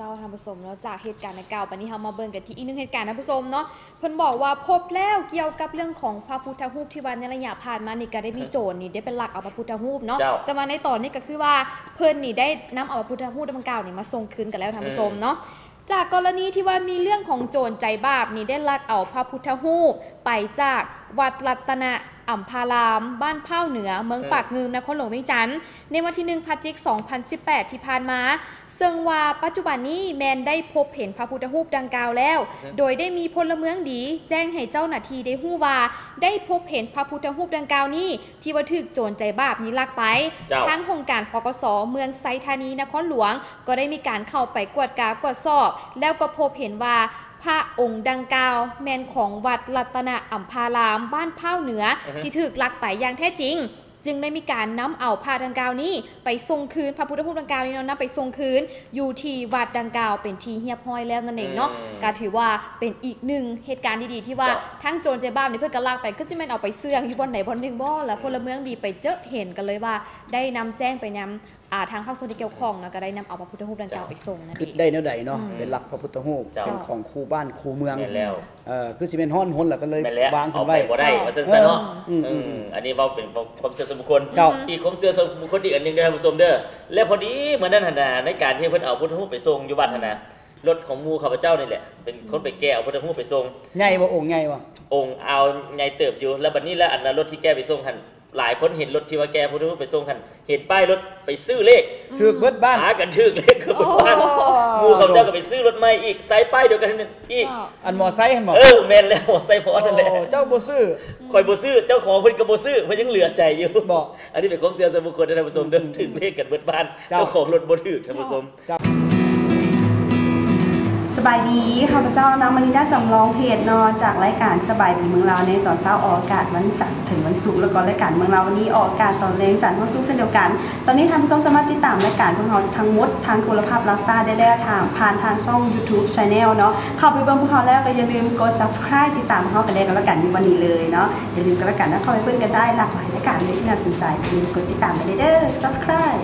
ເຈົ້າ ທ່ານຜູ້ຊົມເນາະ ຈາກເຫດການດັ່ງກ່າວ ບາດນີ້ເຮົາມາເບິ່ງກັນທີ່ອີກໜຶ່ງເຫດການ ທ່ານຜູ້ຊົມເນາະ ເພິ່ນບອກວ່າພົບແລ້ວກ່ຽວກັບເລື່ອງຂອງພະພຸດທະຮູບ ທີ່ວ່າໃນໄລຍະຜ່ານມານີ້ກໍໄດ້ມີໂຈນນີ້ໄດ້ໄປລັກເອົາພະພຸດທະຮູບເນາະ ເຈົ້າ ແຕ່ວ່າໃນຕອນນີ້ກໍຄືວ່າເພິ່ນນີ້ໄດ້ນຳເອົາພະພຸດທະຮູບດັ່ງກ່າວນີ້ມາສົ່ງຄືນກັນແລ້ວ ທ່ານຜູ້ຊົມເນາະ ອືມ ຈາກກໍລະນີທີ່ວ່າມີເລື່ອງຂອງໂຈນໃຈບາບນີ້ໄດ້ລັກເອົາພະພຸດທະຮູບໄປຈາກວັດລັດຕະນະອຳພາລາມ ບ້ານພ້າວເໜືອ ເມືອງ ອືມ ປາກງື່ມ ນະຄອນຫຼວງວຽງຈັນ ໃນວັນທີໜຶ່ງ ພະຈິກ ສອງພັນສິບແປດ ທີ່ຜ່ານມາ ເຊິ່ງວ່າປັດຈຸບັນນີ້ແມ່ນໄດ້ພົບເຫັນພະພຸດທະຮູບດັ່ງກ່າວແລ້ວ ອືຮຶ ໂດຍໄດ້ມີພົນລະເມືອງດີແຈ້ງໃຫ້ເຈົ້າໜ້າທີ່ໄດ້ຮູ້ວ່າ ໄດ້ພົບເຫັນພະພຸດທະຮູບດັ່ງກ່າວນີ້ ທີ່ວ່າຖືກໂຈນໃຈບາບນີ້ລັກໄປ. ເຈົ້າ ທາງຫ້ອງການ ປກສ ເມືອງໄຊທານີ ນະຄອນຫຼວງ ກໍໄດ້ມີການເຂົ້າໄປກວດກາກວດສອບ ແລ້ວກໍພົບເຫັນວ່າພະອົງດັ່ງກ່າວແມ່ນຂອງວັດລັດຕະນະອຳພາລາມ ບ້ານພ້າວເໜືອ ອືຮຶ ທີ່ຖືກລັກໄປຢ່າງແທ້ຈິງ. ຈຶ່ງໄດ້ມີການນຳເອົາພະດັ່ງກ່າວນີ້ໄປສົ່ງຄືນ ພະພຸດທະຮູບດັ່ງກ່າວນີ້ເນາະ ນຳໄປສົ່ງຄືນຢູ່ທີ່ວັດດັ່ງກ່າວເປັນທີ່ຮຽບຮ້ອຍແລ້ວນັ້ນເອງເນາະ ອືມ ກໍຖືວ່າເປັນອີກໜຶ່ງເຫດການດີໆ ທີ່ວ່າ ເຈົ້າ ທາງໂຈນໃຈບາບນີ້ເພິ່ນກໍລັກໄປ ຄືຊິແມ່ນເອົາໄປເຊື່ອງຢູ່ບ່ອນໃດບ່ອນໜຶ່ງບໍ່ ແລ້ວ ອືມ ພົນລະເມືອງດີໄປເຈີເຫັນ ກໍເລີຍວ່າໄດ້ນຳແຈ້ງໄປນຳ ອ່າ ທາງພາກສ່ວນທີ່ກ່ຽວຂ້ອງເນາະ ກໍໄດ້ນຳເອົາພະພຸດທະຮູບດັ່ງກ່າວ ເຈົ້າ ໄປສົ່ງນັ້ນເອງ ຄິດໄດ້ແນວໃດເນາະ ອືມ ໄປລັກພະພຸດທະຮູບ ເຈົ້າ ເປັນຂອງຄູ່ບ້ານຄູ່ເມືອງ ແມ່ນແລ້ວ ເອີ ຄືຊິແມ່ນຮ້ອນຫົນ ແລ້ວກໍເລີຍ ແມ່ນແລ້ວ ວາງຂຶ້ນໄວ້ ເອົາໄປບໍ່ໄດ້ ເຈົ້າ ວ່າຊັ້ນຊະເນາະ ເອີ ອືມ ອືມ ອືມ ອັນນີ້ເວົ້າເປັນຄວາມເຊື່ອສ່ວນບຸກຄົນ ເຈົ້າ ອີກຄວາມເຊື່ອສ່ວນບຸກຄົນອີກອັນໜຶ່ງເດີ ທ່ານຜູ້ຊົມເດີ ແລະ ພໍດີມື້ນັ້ນຫັ້ນນະ ໃນການທີ່ເພິ່ນເອົາພຸດທະຮູບໄປສົ່ງຢູ່ວັດຫັ້ນນະ ອືມ ລົດຂອງໝູ່ຂ້າພະເຈົ້ານີ້ແຫຼະ ເປັນ ອືມ ຄົນໄປແກ່ເອົາພຸດທະຮູບໄປສົ່ງ ໃຫຍ່ບໍ່? ອົງໃຫຍ່ບໍ່? ອົງ ເອົາ ໃຫຍ່ເຕີບຢູ່ ແລ້ວບັດນີ້ລະ ອັນນະ ລົດທີ່ແກ່ໄປສົ່ງຫັ້ນ ຫຼາຍຄົນເຫັນລົດທີ່ວ່າແກ່ພຸດທະຮູບໄປສົ່ງຫັ້ນ ເຫັນປ້າຍລົດໄປຊື້ເລກ ຖືກເບິດບ້ານ ພາກັນຖືກເລກເກືອບເບິດບ້ານ ໂອ້ ໝູ່ເຂົາເຈົ້າກໍໄປຊື້ລົດໃໝ່ອີກ ໃສ່ປ້າຍດຽວກັນນັ້ນອີກ ເຈົ້າ ອັນມໍໄຊຫັ້ນບໍ່? ເອີ ແມ່ນແລ້ວ ມໍໄຊພໍ່ນັ້ນແຫຼະ ໂອ້ ເຈົ້າບໍ່ຊື້ ຂ້ອຍບໍ່ຊື້ ເຈົ້າຂອງເພິ່ນກໍບໍ່ຊື້ ເພິ່ນຍັງເຫຼືອໃຈຢູ່ ບໍ່ ອັນນີ້ເປັນຄວາມເຊື່ອສ່ວນບຸກຄົນເດີ ທ່ານຜູ້ຊົມເດີ ອືມ ຖືກເລກກັນເບິດບ້ານ ເຈົ້າ ເຈົ້າຂອງລົດບໍ່ຖືກ ທ່ານຜູ້ຊົມ ເຈົ້າ ສະບາຍດີ ຂ້າພະເຈົ້າ ນາງມະນີດາ ຈຳລອງເພດເນາະ ຈາກລາຍການສະບາຍດີເມືອງລາວ ໃນຕອນເຊົ້າ ອອກອາກາດວັນຈັນເຖິງວັນສຸກ ແລ້ວກໍລາຍການເມືອງລາວວັນນີ້ ອອກອາກາດຕອນແລງ ຈັນຮອດສຸກເຊັ່ນດຽວກັນ. ຕອນນີ້ທ່ານຜູ້ຊົມສາມາດຕິດຕາມລາຍການພວກເຮົາທັງໝົດທາງໂທລະພາບ Love Star ໄດ້ແລ້ວ ທາງ ຜ່ານທາງຊ່ອງ YouTube Channel ເນາະ. ເຂົ້າໄປເບິ່ງພວກເຮົາແລ້ວ ກໍຢ່າລືມກົດ Subscribe ຕິດຕາມເຮົາກັນແດ່ກໍແລ້ວກັນ ຢູ່ບ່ອນນີ້ເລີຍເນາະ. ຢ່າລືມກັນແລ້ວກັນນະ ເຂົ້າໄປເບິ່ງກັນໄດ້ ຫຼາກຫຼາຍລາຍການເລີຍທີ່ໜ້າສົນໃຈ. ຢ່າລືມກົດຕິດຕາມໄປເດີ Subscribe.